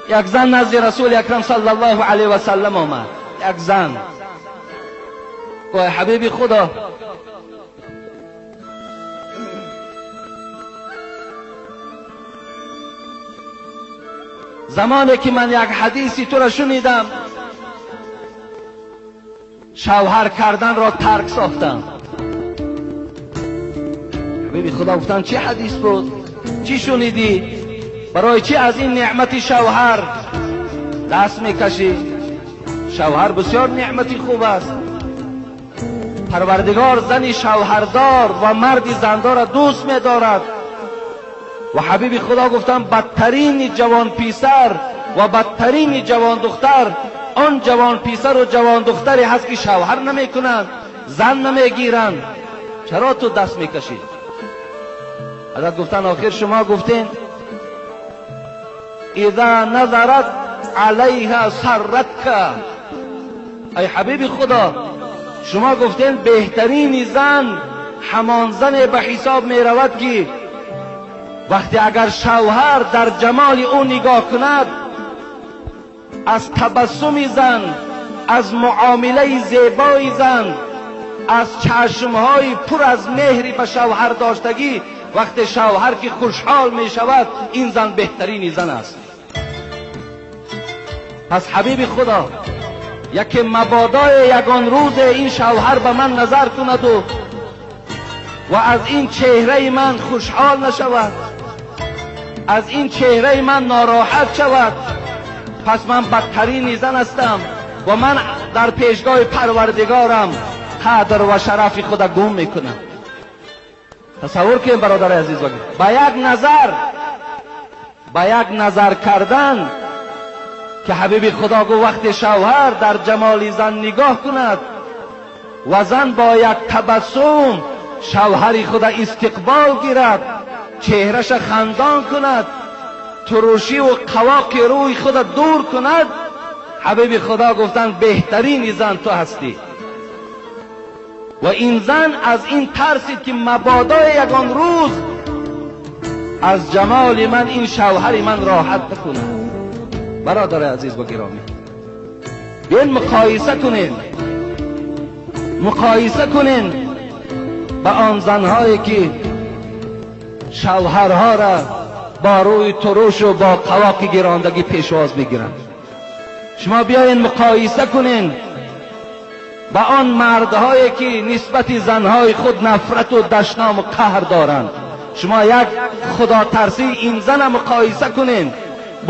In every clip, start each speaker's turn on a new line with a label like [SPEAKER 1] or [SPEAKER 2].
[SPEAKER 1] Як зан назди Расули Акрам саллаллоҳу алайҳи васаллам омад. Як зан гуфт: ҳабиби Худо, замоне ки ман як ҳадиси туро шунидам, шавҳар карданро тарк сохтам. Ҳабиби Худо гуфтанд: чӣ ҳадис буд? Чӣ шунидӣ? Барои чӣ аз ин неъмати шавҳар даст мекашӣ? Шавҳар бисёр неъмати хуб аст. Парвардигор зани шавҳардор ва марди зандорро дӯст медорад. Ва ҳабиби Худо гуфтанд: бадтарини ҷавонписар ва бадтарини ҷавондухтар он ҷавонписару ҷавондухтаре ҳаст ки шавҳар намекунанд, зан намегиранд. Чаро ту даст мекашӣ? Ҳазрат гуфтанд: охир шумо гуфтед иза назарат алайҳа сарратка. Ай ҳабиби Худо, шумо гуфтед беҳтарини зан ҳамон зане ба ҳисоб меравад ки вақте агар шавҳар дар ҷамоли ӯ нигоҳ кунад, аз табассуми зан, аз муомилаи зебои зан, аз чашмҳои пур аз меҳри ба шавҳар доштагӣ, вақте шавҳар ки хушҳол мешавад, ин зан беҳтарини зан аст. Пас ҳабиби Худо, яке мабодои ягон рӯзе ин шавҳар ба ман назар кунаду ва аз ин чеҳраи ман хушҳол нашавад, аз ин чеҳраи ман нороҳат шавад, пас ман бадтарини зан ҳастам ва ман дар пешгоҳи Парвардигорам қадр ва шарафи худа гум мекунам. Тасаввур кунем, бародари азиз, ба як назар, ба як назар кардан ки ҳабиби Худо гуфт: вақте шавҳар дар ҷамоли зан нигоҳ кунад ва зан бо як табассум шавҳари худа истиқбол гирад, чеҳраша хандон кунад, турушиву қавоқи рӯи худа дур кунад, ҳабиби Худо гуфтанд: беҳтарини зан ту ҳастӣ. Ва ин зан аз ин тарсид ки мабодои ягон рӯз аз ҷамоли ман ин шавҳари ман роҳат бикунад. Бародари азиз ва гиромӣ, биён муқоиса кунем, муқоиса кунем ба он занҳое ки шавҳарҳоро бо рӯи турушу бо қавоқи гирондагӣ пешвоз мегиранд. Шумо биёед муқоиса кунем ба он мардҳое ки нисбати занҳои худ нафрату дашному қаҳр доранд. Шумо як худотарсии ин зана муқоиса кунем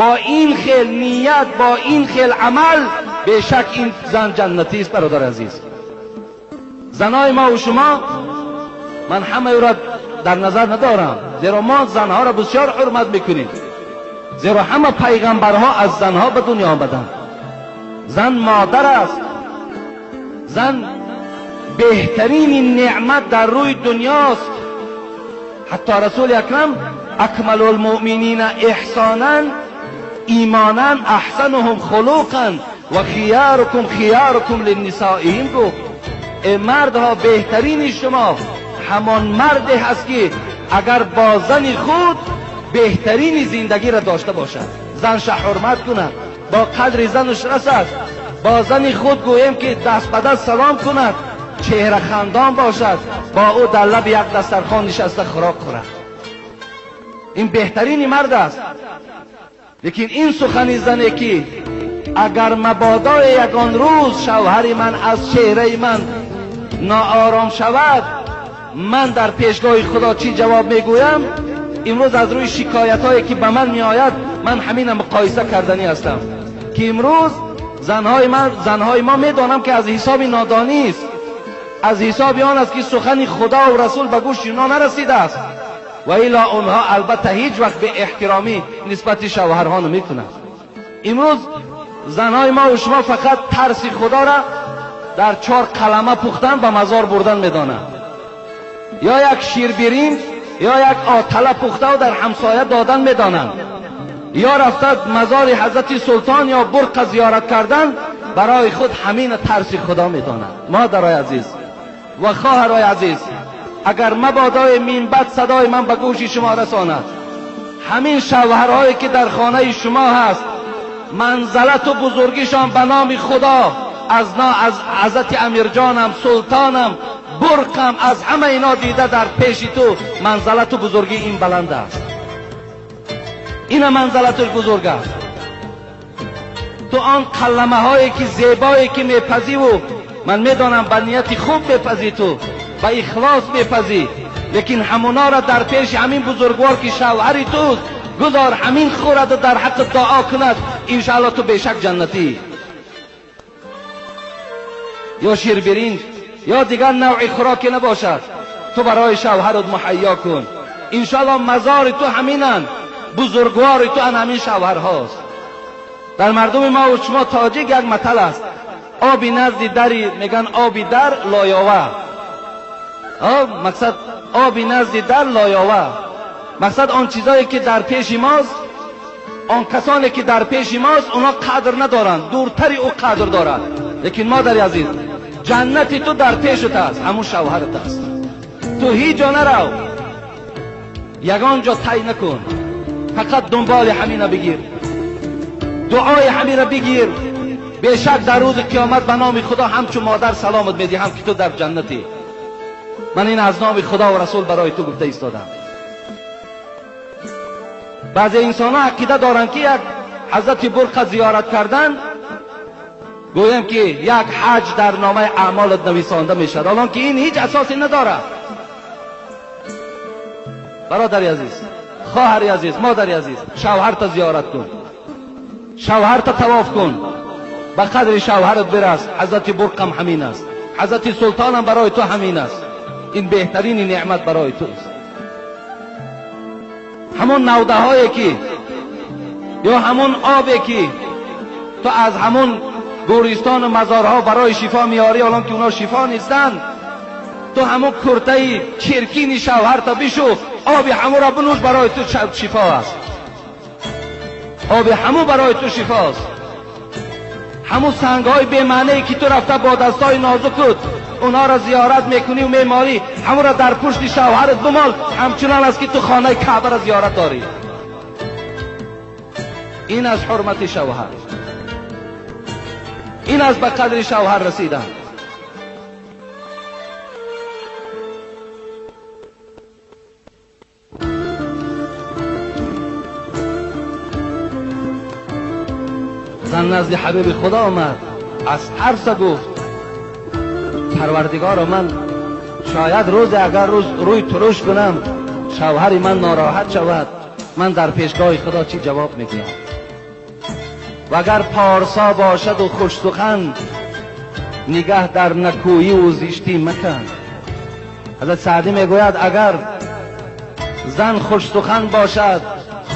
[SPEAKER 1] бо ин хел ният, бо ин хел амал, бешак ин зан ҷаннатист. Бародари азиз, занои мо ва шумо, ман ҳамаи ӯро дар назар надорам, зеро мо занҳоро бисёр ҳурмат мекунем, зеро ҳама пайғамбарҳо аз занҳо ба дунё омаданд. Зан модар аст, зан беҳтарини неъмат дар рӯи дунёст. Ҳатто Расули Акрам: акмалу лмуъминина эҳсонан имонан аҳсануҳум хулуқан ва хиярукум хиярукум линнисоиҳим гуфт. Э мардҳо, беҳтарини шумо ҳамон марде ҳаст ки агар бо зани худ беҳтарини зиндагиро дошта бошад, занша ҳурмат кунад, бо қадри занаш расад, бо зани худ гӯем ки даст ба даст салом кунад, чеҳрахандон бошад, бо ӯ дар лаби як дастархон нишаста хӯрок хӯрад. Ин беҳтарини мард аст. Лекин ин сухани зане ки агар мабодои ягон рӯз шавҳари ман аз чеҳраи ман ноором шавад, ман дар пешгоҳи Худо чӣ ҷавоб мегӯям? Имрӯз аз рӯи шикоятҳое ки ба ман меояд, ман ҳамина муқоиса карданӣ ҳастам ки имрӯз занҳои мо, медонам ки аз ҳисоби нодонист, аз ҳисоби он аст ки сухани Худо ва Расул ба гӯши онҳо нарасидааст, ва илло онҳо албатта ҳеҷ вақт беэҳтиромӣ нисбати шавҳарҳо намекунанд. Имрӯз занҳои мо ва шумо фақат тарси Худоро дар чор қалама пухтан, ба мазор бурдан медонанд, ё як ширбиринҷ ё як отала пухтаву дар ҳамсоя додан медонанд, ё рафта мазори ҳазрати султон ё бурқа зиёрат кардан, барои худ ҳамина тарси Худо медонанд. Модарои азиз ва хоҳарои азиз, агар мабодои минбаъд садои ман ба гӯши шумо расонад, ҳамин шавҳарҳое ки дар хонаи шумо ҳаст. منزلت و بزرگیشان به نام خدا از حضرت امیرجانم، سلطانم، برقم، از همه اینا دیده در پیش تو منزلت و بزرگی این بلند است. این منزلتش بزرگ است. تو آن قلمه هایی که زیبایی که میپزی و من میدانم به نیت خوب میپزی، تو به اخلاص میپزی، لیکن همونا را در پیش همین بزرگوار که شوهر توست گذار همین خورد و در حق دعا کند، انشاءالله تو بیشک جنتی. یا شیر برنج یا دیگر نوع خوراکی نباشد، تو برای شوهرت مهیا کن. انشاءالله مزار تو همینند، بزرگوار تو همین شوهر هاست. در مردم ما و شما تاجیک یک متل است، آبی نزد دری میگن آبی در لایاوه. مقصد آبی نزد در لایاوه، مقصد آن چیزایی که در پیش ماست، آن کسانی که در پیش ماست اونا قدر ندارند، دورتری او قدر دارد. لیکن مادر عزیز، جنت تو در پیشت است، همون شوهرت است. تو هیچ جا نرو، یگان جا طی نکن، فقط دنبال همینه بگیر، دعای همین را بگیر. بیشک در روز قیامت به نام خدا همچون مادر سلامت میدهم که تو در جنتی. من این از نام خدا و رسول برای تو گفته ایستادم. بعضی انسان ها عقیده دارند که یک حضرت برقه زیارت کردن گویم که یک حج در نامه اعمالت نویسانده میشد، الان که این هیچ اساسی ندارد. برادر عزیز، خواهر عزیز، مادر عزیز، شوهرت زیارت کن، شوهرت طواف کن، به قدر شوهرت برس. حضرت برقم همین است، حضرت سلطانم برای تو همین است. این بهترین نعمت برای توست. همون نوده هایی که یا همون آبی که تو از همون گورستان و مزارها برای شفا میاری، الان که اونا شفا نیستن، تو همون کرته چرکین شوهر تا بشو، آب همون را بنوش، برای تو شفا است. آب همون برای تو شفاست. همون سنگ های بی معنی که تو رفته با دستای نازکت اونا را زیارت میکنی و میمالی، همون را در پشت شوهرت بمال، همچنان است که تو خانه کعبه را زیارت داری. این از حرمت شوهر، این از به قدر شوهر رسیدن. زن نزد حبیب خدا آمد، از ترس گفت پروردگار من، شاید روز اگر روز روی ترش کنم شوهر من ناراحت شود، من در پیشگاه خدا چی جواب میگویم؟ و اگر پارسا باشد و خوش سخن، نگه در نکویی و زشتی مکن. حضرت سعدی میگوید اگر زن خوش سخن باشد،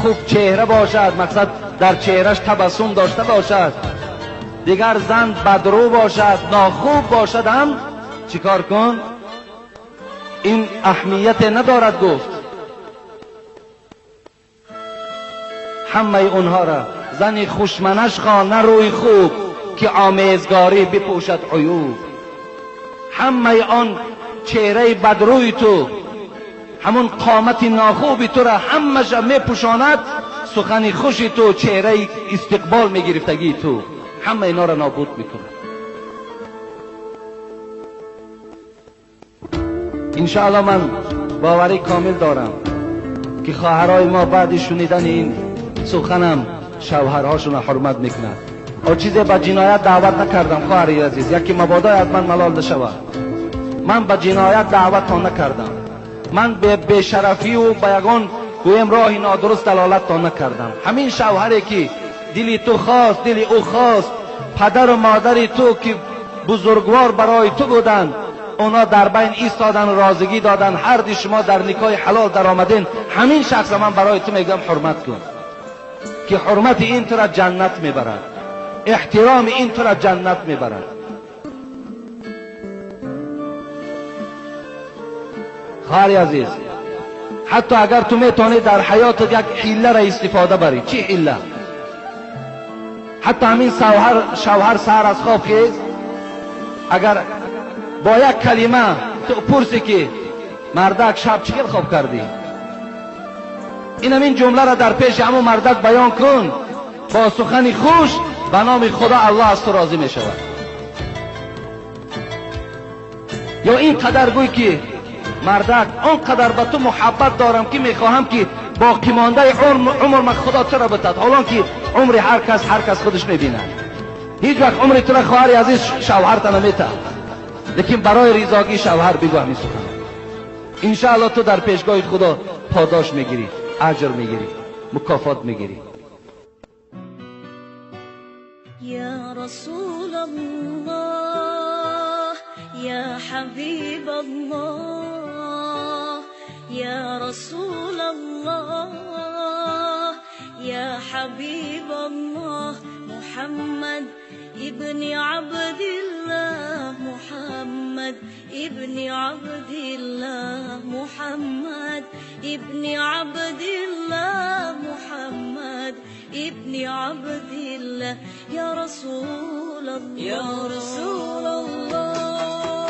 [SPEAKER 1] خوب چهره باشد، مقصد در چهرش تبسم داشته باشد، دیگر زن بدرو باشد، ناخوب باشد، هم چیکار کن؟ این اهمیت ندارد. گفت همه اونها را زن خوشمنش خواه نه روی خوب، که آمیزگاری بپوشد عیوب. همه آن چهره بدروی تو، همون قامت ناخوبی تو را همش میپوشاند سخن خوش تو، چهره استقبال میگرفتگی تو، همه اینا را نابود میکنه. انشاءالله من باوری کامل دارم که خواهرای ما بعد شنیدن این سخنم شوهرهاشون حرمت میکنند. او چیزی به جنایت دعوت نکردم خواهر عزیز، یکی مبادا از من ملال نشود. من به جنایت دعوت تا نکردم، من به بیشرفی و به یگان گویم راه نادرست دلالت تا نکردم. همین شوهری که دلی تو خواست، دل او خواست، پدر و مادر تو که بزرگوار برای تو بودند، اونا در بین ایستادن، راضگی دادن، هر دی شما در نکاح حلال در آمدین، همین شخص من برای تو میگم حرمت کن، که حرمت این تو را جنت میبرد، احترام این تو را جنت میبرد. خواهر عزیز، حتی اگر تو میتونی در حیاتت یک حیله را استفاده بری، چی حیله؟ حتی همین شوهر سر از خواب خیز، اگر با یک کلمه تو پرسی که مردک شب چی خواب کردی، این همین جمله را در پیش همون مردک بیان کن، با سخنی خوش به نام خدا الله از تو راضی می شود. یا این قدر گوی که مردک آنقدر به تو محبت دارم که میخواهم که باقی مانده عمر من خدا تو را بتد. حالان که عمر هر کس خودش میبیند. هیچ وقت عمر تو را خواهر عزیز شوهر تا نمیتد، لیکن برای رضاگی شوهر بگو همین سخن. انشاءالله تو در پیشگاه خدا پاداش میگیری، اجر میگیری، مکافات میگیری.
[SPEAKER 2] یا رسول الله، یا حبیب الله، یا رسول الله، یا حبیب الله، محمد ابن عبد الله، محمد ابن عبد الله، محمد ابن عبد الله، محمد ابن عبد الله، یا رسول الله، یا رسول الله.